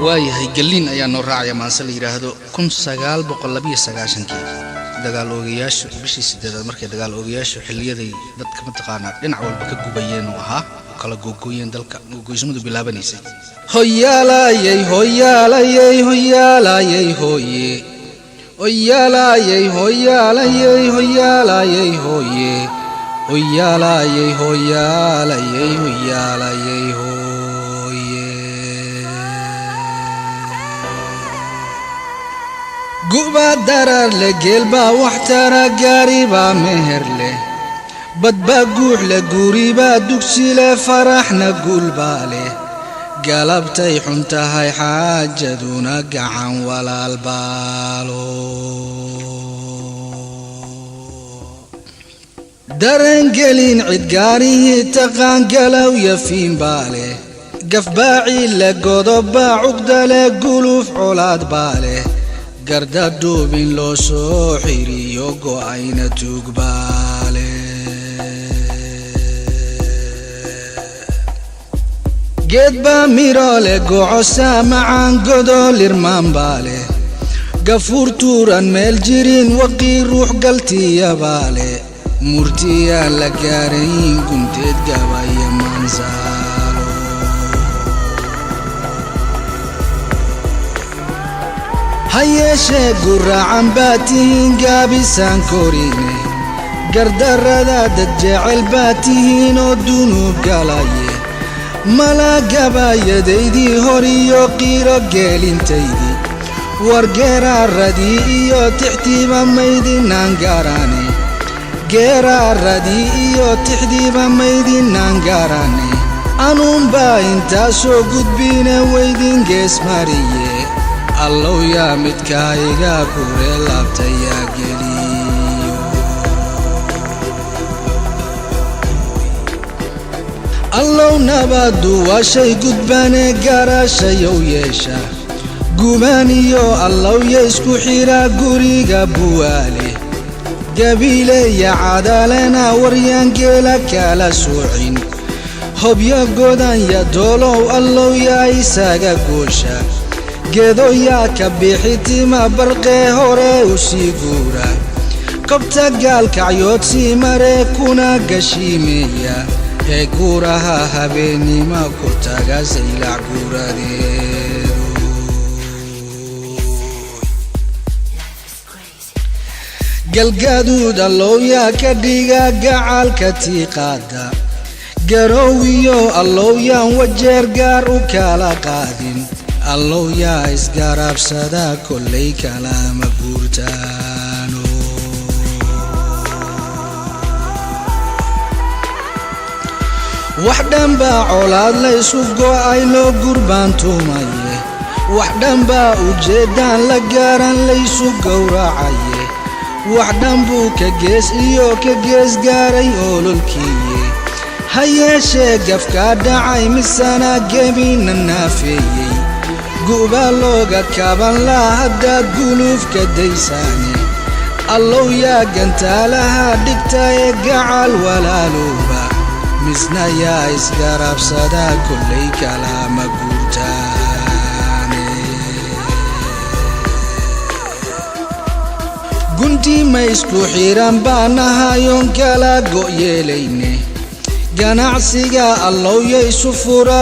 Waayahay, Galliin ayaa noo raacaya maanse la yidhaahdo 1992-kii dagaal oogayaashu bishii sideedaad, markay dagaal oogayaashu xilliyaday dadka mataqaanaa dhinac walba ka gubayeen oo ahaa oo kala googooyeen dalka, gogoysmadu bilaabanaysay. Hoyaalayey, hoyaalayey, hoyaalayey, hooye, hoyaalayey, hoyaalayey, hoyaalayey, hooye, hoyaalayey, hoyaalayey, hoyaalayey, hooye. Gu'baa darar leh, geelbaa wax tara, gaaribaa meher leh, badbaa guux leh, guuribaa dugsi leh, faraxna guulbaa leh. Galabtay xun tahay xaajaduna gacan walaal baalo. Darangelin cid gaarihii taqaan galow yafiin baa leh, gafbaaci leh, godobbaa cugda leh, guluuf colaad baa leh, garda duubin loo soo xiriyo go'ayna tuug baa leh. Geed baa miro leh, gocosaa macaan, godol irmaan baa leh, gafuur tuuran meel jirin waqii ruux galtiyabaa leh, murtiyaan la gaarayn gunteed gabaya maansaalo. Ha yeeshee guraacan baa tihiin gaabisaan korine, gardarrada dad jecel baa tihiin oo dunuub galaye. Malagabayadaydii hor iyo qiiro geelintaydii, war geeraaradii iyo tixtiiba maydinaan garane, geeraaradii iyo tixdiiba maydinaan garane. Anuunbaa intaasoo gudbine weydin gees mariye, allow yaa midkayga kure laabtayaa geliyo. Allow nabadu waa shay gudbane garashayow yeesha gubaaniyo, allow ya isku xidha guriga buwaale gabiileya cadaalena, waryaangeela kala soocin hobyo godanya doolow, allow yaa isaga goosha geedo yaa ka bixitima barqee hore u sii guura kobta gaalkacyood sii mare kuna gashiimeeya ee guuraha habeennimo ku taga saylac guuradeedu. Galgaduud allow yaa ka dhiga gacalka tiiqaada garoowiyo, allow yaan wajeer gaar u kala qaadin, allow yaa isgarabsada kollay kalama guurtaano. Wax dhan baa colaad la isu go'ay loo gurbaantumaye, wax dhan baa ujeeddaan la gaaran laysu gowracaye, wax dhan buu ka gees iyo ka gees gaaray ololkiiye. Ha yeeshee gafkaa dhacay misana gebina naafeeyey, gu'baa looga kaban laa haddaad guluufka daysaane, allow yaa gantaalaha dhigta ee gacal walaalooba, misna yaa isgarabsada kollay kalama guurtaane. Guntii ma isku xiran baanahayoon kala go'yeelayne, ganacsiga allow ya isu fura.